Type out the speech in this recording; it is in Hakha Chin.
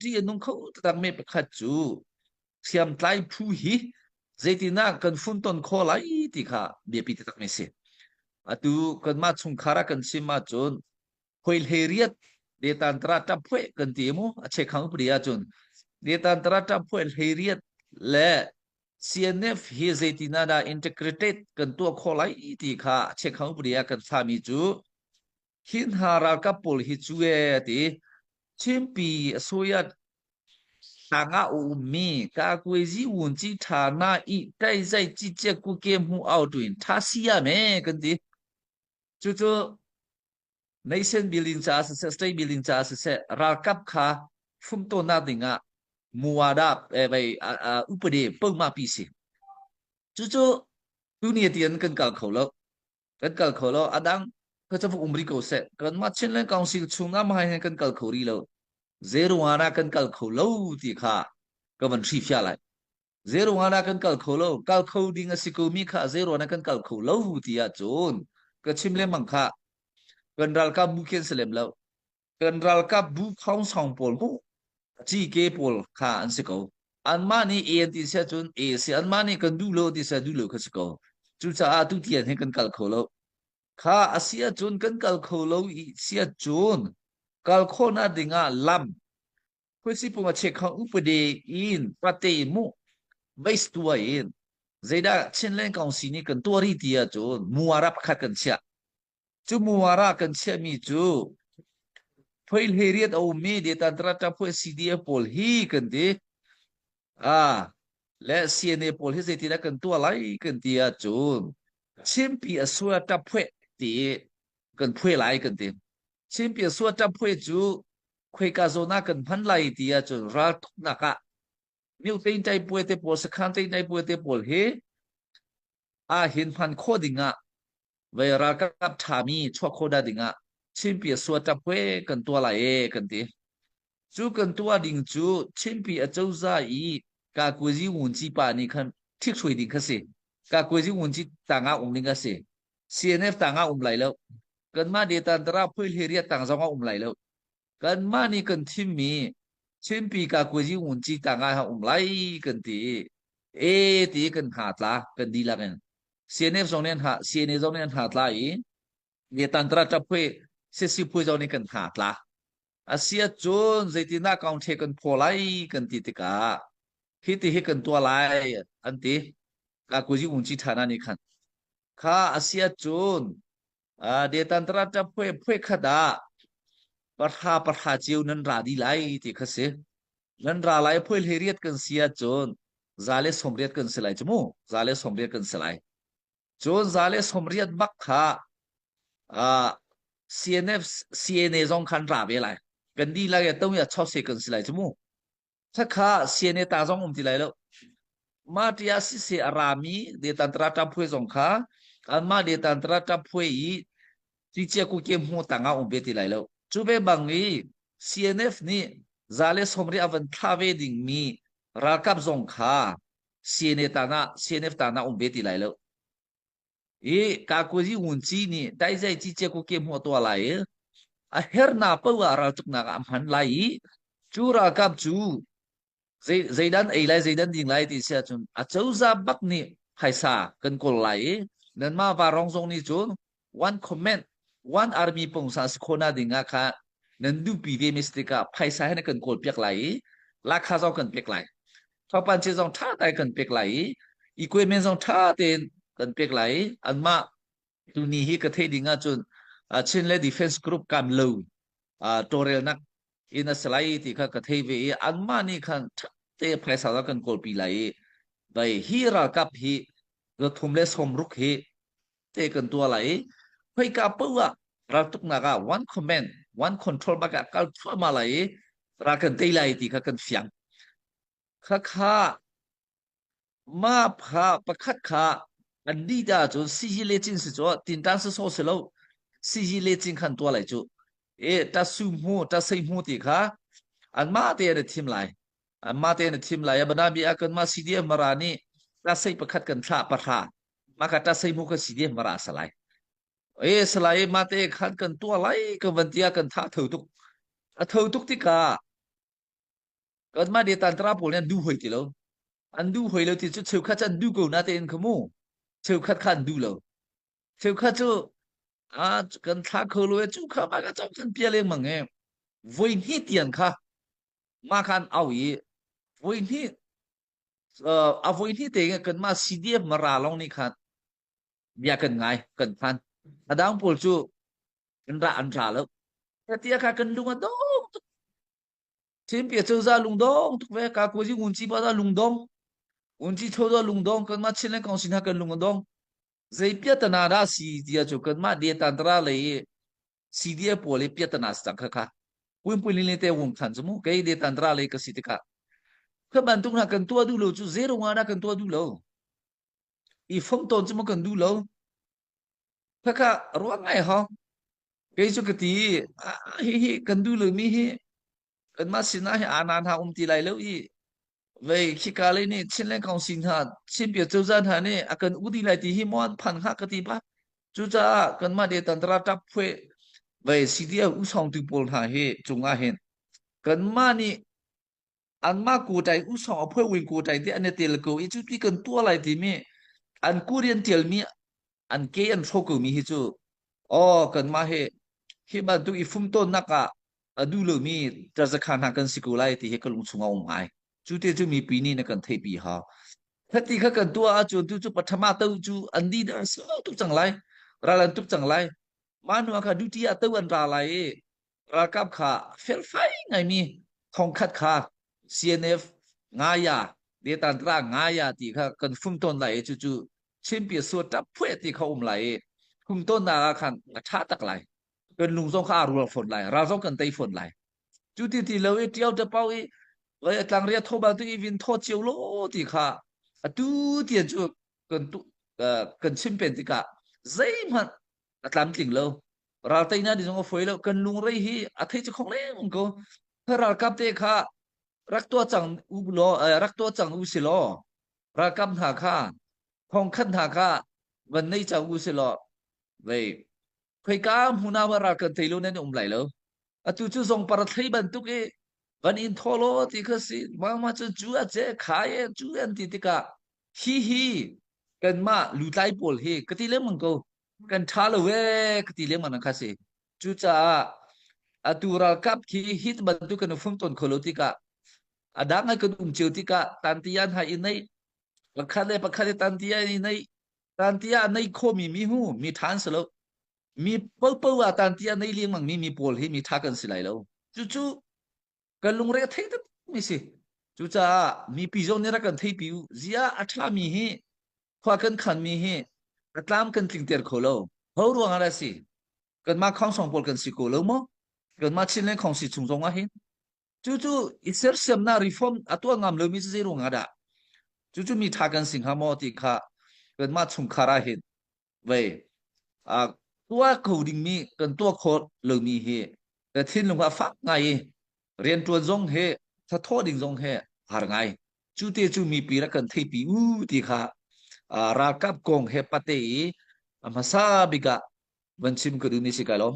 Ṭih a nung kho takmi pakhat cu hriamtlai phu hi zeitinah kan funton khawh lai ti kha biapi taktakmi a si. Atu kanmah chungkhar ah kan chim ahcun hoi riat detantara ṭaphueh kan ti mu a chekhang upadi ahcun detantara ṭaphueh hleiriat le CNF hi zeitinah dah integrated kan tuah khawh lai ti kha chekhang upadi ah kan thlami cu hi hna ralkap pawl hi cu e ti Chinpi a soyat tangah a ummi kakuaizi wunci ṭha na i taizai cicia kuke hmu au tuin ṭha si ya me kan ti. Cucu nation building caah siseh, state building caah siseh, ralkap kha fumtonak dingah muwada eh, vai upade poma pi si. Cucu tuni tian kan kal kho lo. Kan kal kho lo. Adang ka cu um ri ko seh. Kanmah Chinland Council chung ah mah hin kan kal kho ri lo. Zeruang ah kan kal kho lo ti kha ka van hrifia lai. Zeruang ah kan kal kho lo. Kal kho ding a si ko mi kha zeruang ah kan kal kho lo ti ahcun ka chim lengmang kha kan ralkap bu khen si lem lo. Kan ralkap bu khawngsawng pawl mu GK pawl kha an si ko. Anmah nih A an ti si ahcun A si. Anmah nih kan duh lo ti si duh lo kha si ko. Cucaah tutian hi kan kal kho lo. Kha a si ahcun kan kal kho lo i si ahcun kal khawhnak ding ah lam khuasipung a chekhang upade in pate mu base tua in zeidah Chinland Council nih kan tuah rih ti ahcun muara pakhat kan chiah. Cu muara kan chiahmi cu phoihlei riat a ummi Detantra phuai CDF pawl hi kan ti. Ah, le CNA pawl hi zeitindah kan tuah lai kan ti ahcun Chinpi a sua ṭap phueh ti i kan phuai lai kan ti. Chinpi a sua ṭap phueh cu khuaika zawn ah kan hman lai ti ahcun raltuknak ah Myo Tein puai te pawl sakhan Tein puai te pawl hi ah hin hman khawh ding ah vei ralkap ṭhami chuah khawh dah ding ah Chinpi a sua ṭap phueh kan tuah lai e kan ti. Cu kan tuah ding cu Chinpi acozah i Kakuazi Wunci pa nih khan ṭhithruai ding kha si. Kakuazi Wunci tangah um ding a si. CNF tangah um lai lo. Kanmah Detantara Phuihleriat tang zongah um lai lo. Kanmah nih kan thimmi Chinpi Kakuazi Wunci tangah ha um lai kan ti i e ti kan hna tla kan dihlak in. CNF zong nih an ha CNA zong nih an hna tla i Detantara ṭaphui sisi phui zong nih kan hna tla. Asiahcun zeitindah kaungṭhe kan phaw lai kan ti tikah hiti hi kan tuah lai an ti. Kakuzi unci ṭhana nih khan kha asiahcun detantra ṭap phui phui khat ah pahra pahra cio nan ra dih lai ti kha si. Nan ra lai phui hlei riat kan si ahcun 180 kan si lai cu mu 180 kan si lai. Cun 180 bak kha uh, CNF CNA zong khan ra ve lai. Kan dihlak ya to ya chau se kan si lai chu mu. Thakha CNA ta zong um ti lai lo. Ma tia si se arami de tantra ta phui zong kha anma de tantra ta phui i ti chia ku ke mu tanga um ve ti lai lo. Chu ve bang i CNF nih 180 avan thla ve ding mi ralkap zong kha CNA tana CNF tana um ve ti lai lo. I kakuzi ngunci nih daizai ci cia ku ke hmuh tuah lai i a herna poah raltuknak ah hman lai i cu ralkap cu zei zeidan ei lai zeidan ding lai ti si ahcun a cozah bak nih phaisa kan kawl lai i nanmah varong zong nih cun one comment one army pungsa si khona ding ah kha nan duhpi ve mi si tikah phaisa he na kan kawl piak lai i lakha zong kan pek lai thopan che zong tha tai kan pek lai i equipment zong tha tein kan pek lai i anmah tuni hi ka theih ding ahcun Chin le Defense Group kam lo tawlrelnak in a si lai ti kha ka thei ve i anmah nih khan te phaisa kan kawlpi lai i bai hi ralkap hi 360 hi te kan tuah lai i khoika paoh ah raltuknak ah one command one control bak ah kal thluahmah lai i ral kan tei lai ti kha kan fiang. Khakha ma pha pakhat kha an di ta cun siji le cin si cu tintan si so si lo siji le cin khan tuah lai cu e ta su mu ta sei mu ti kha an ma te an thim lai an ma te an thim lai abana bi a kan ma CDF mara nih ta sei pakhat kan thla pahra maka ta sei mu ka CDF mara salai e salai ma te khan kan tua lai ka van tia kan tha tho tuk a tho tuk tikah. Kanmah de tantra pawl nih an duh hoi ti lo. An duh hoi lo ti cu cheukhat cu an duh ko na tein kha mu. Cheukhat kha an duh lo. Cheukhat cu a kan thla kho lo e cu kha ma ka cong kan pia lengmang e. Voi hnih tiang kha ma khan au i voi hnih a voi hnih te kanmah CDF Mara lawng nih khan bia kan ngai kan phan. A dang pawl cu kan ra an ra lo. Tia kha kan lung a dong tuk. Chinpi cozah lungdong tuk ve ka kuzi ngun ci pa da lungdong. Ngun ci tho da lungdong kan ma Chinland Council ha kan lung a dong. Zei piatana dah si tia cu kan mah de tantra lei CDA pawl i piatana si cang kha kha. Puin puin lin te wung khan chu mu kei de tantra lei ka si tikah. Kha bantuk na kan tua du lo cu zero nga na kan tua du lo. I fom ton chu mu kan du lo. Kha kha ruang ngai ho. Kei cu ka ti hi hi kan duh lomi hi kanmah sinah hi aanan hna um ti lai lo i vei khika lei nih Chinland Council hna Chinpia cozah hna nih a kan u dih lai ti hi maw an phan hnga ka ti ba. Cucaah kanmah de tantra tap phuai vei CDF usawngtu pawl hna hi cungah hin kanmah nih anmah kutai usawng a phuai wing kutai te an i tel ko i cu ti kan tuah lai timi an Korean tialmi an ke an hro ko mi hi cu aw kanmah hi hi bantuk i fumtawnnak ah a duh lomi ṭazakha hna kan si ko lai ti hi ka lung chungah um ngai. Cu te cu mipi nih na kan theihpi hau. Khati kha kan tuah ahcun tu cu pathama to cu an di dah sau tuk cang lai. Ral an tuk cang lai. Mah hnu ah kha duty ah to an ra lai i ralkap kha felfai ngaimi thongkhat kha CNF ngaya detantra ngaya ti kha kan fum tawn lai i cucu Chinpi suat ṭap phueh ti kha um lai i fum tawnnak ah khan a ṭha tak lai. Kan lung zong kha aa rual fawn lai. Ral zong kan tei fawn lai. Cu ti ti lo i ṭiao ṭapau i voi a tlangria tho bal tu i vin thaw cio lo ti kha atu tian cu kan tu kan chim pen tikah zeihmanh a tlamtling lo. Ral teinak ding zong a fawi lo. Kan lungrei hi a thei cu khong lengmang ko. Ralkap te kha rak tuah cang u law rak tuah cang u si law ralkap hna kha thongkhat hna kha van nei cang u si law vei khoika hmun ah ral kan tei lo nan um lai lo. Atu cu zong para thlei bantuk i van in thaw law ti kha si ma ma cu cu a che kha e cu an ti tikah hi hi kanmah lutlai pawl hi ka ti lengmang ko kan ṭha lo ee ka ti lengmang kha si. Cucaah atu ralkap khi hit bantuk kan fum ton kho lo tikah a dang ai kan um cio tikah tantian hai i nei pakhat le pakhat i tantian i nei tantia a nei khomi mi hu mi ṭha an si lo. Mi popo ah tantia nei lengmang mi mi pawl hi mi ṭha kan si lai lo. Cucu kan lungre a thei mi si. Cucaah mipi zong nih rak kan theipi u. Zia a ṭhami hi khua kan khanmi hi a tlam kan tlingter kho lo. Ho ruang ah dah si? Kanmah khongsong pawl kan si ko lo maw? Kanmah Chinland khongsi chung zong ah hin. Cucu i sersiamnak reform a tuah ngam lomi cu zei ruang ah dah? Cucu mi ṭha kan si hnga maw ti kha kanmah chungkhar ah hin vei tuah kho dingmi kan tuah khawh lomi hi ka thinlung ah fak ngai i rianṭuan zong he thathawh ding zong he har ngai. Cu te cu mipi rak kan theipi u ti kha ralkap kong he pate i a hmasa bik ah van chim ka duhmi si kai lawm.